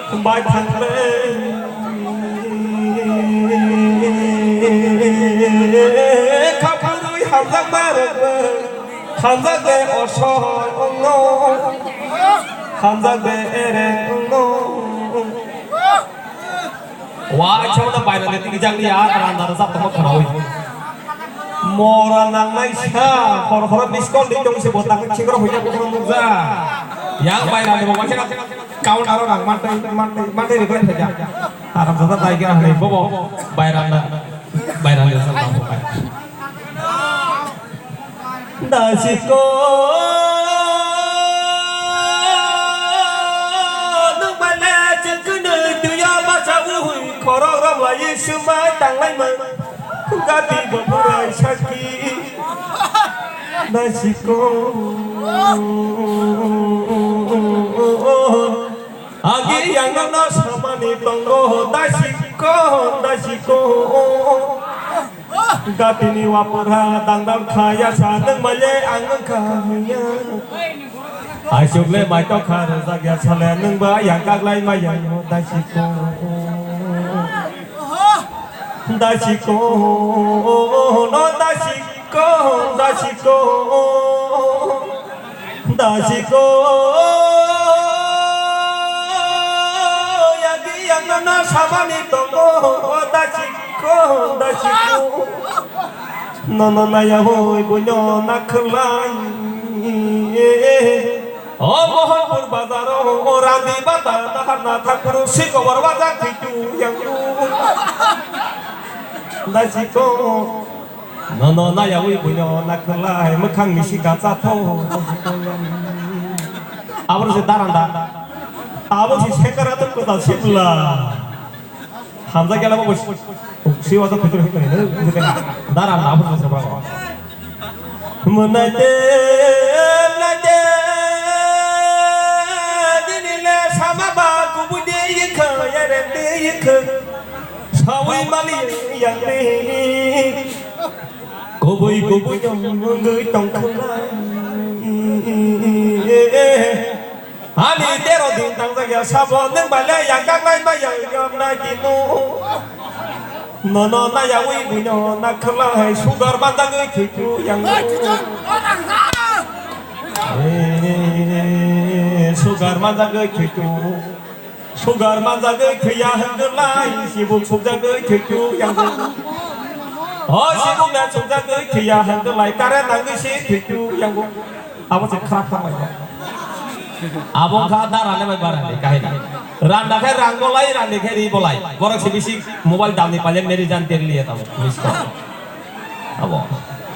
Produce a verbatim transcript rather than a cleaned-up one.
Bai thangre. Khaphurwi hamjakma rokno hamjak de osoi wngno, hamjak de ere wngno. Wa, khe wngno bairani tigi jangni ya, randa rwjak tongma khwnawi. Mora nangnai sa, hor horo miss call di tong se bo tak chikro hoya bo nukja. Yang bairani bo waisa count aro rang mantai, mantai, mantai reply phaja. Haram jada dai kira hwnwi bobo bairanda, bairanda sa tamo bai. Dasiko nukbale chikunu tuya bacha uhui khorok rom lai sumai tanglai ma gati boburai saki. Dasiko Agi yang no samani tongo, dasiko, dasiko. Gatini wapura dangdal khaya sa nang male ang kha ya. Asuk le mai to khar jagya sale nang ba yang kak lai mai yang dasiko. Dasiko, no dasiko, dasiko. Dasiko, yagi yang no na samani tongo, dasiko, dasiko. Nono naya hoi bunyo na khwlai. O Mohanpur bazaro, o randi bata, na harna thakuru, siko barwajak thitu yang. Dasiko. Nono nayawi buino nakhwlai mwkhang ni sika chatho. Abo se daranda. Abo se sekara to kota sibla. Hamja gela bo si wasa khuchur hikmani ne. Daranda abo se sabra. Munate, nate, dinile sama ba kubu de yikha, yare de yikha. Sawi mali yang de. Kubui kubui wngwi tongkha. Ani tero din tangjak ya sabo nwng bai le yang kak nai bai yang yom nai di nu. Nono nayawi buino nakhwlai sugar manjagwi thwiku yang. Eh, sugar manjagwi thwiku. Sugar manjagwi thwiya hwnkhe lai, sibuk sukjagwi thwiku yang. O sibuk na sukjagwi thwiya hwnkhe lai, current nangwi se thwiku yang. Abo se khrap thang lai. Abo kha da rande bai barani kahina. Randa khai rang bolai, randi khai ri bolai. Borok se bisi mobile damni paile meri jan terliya tamo. Miss call. Abo.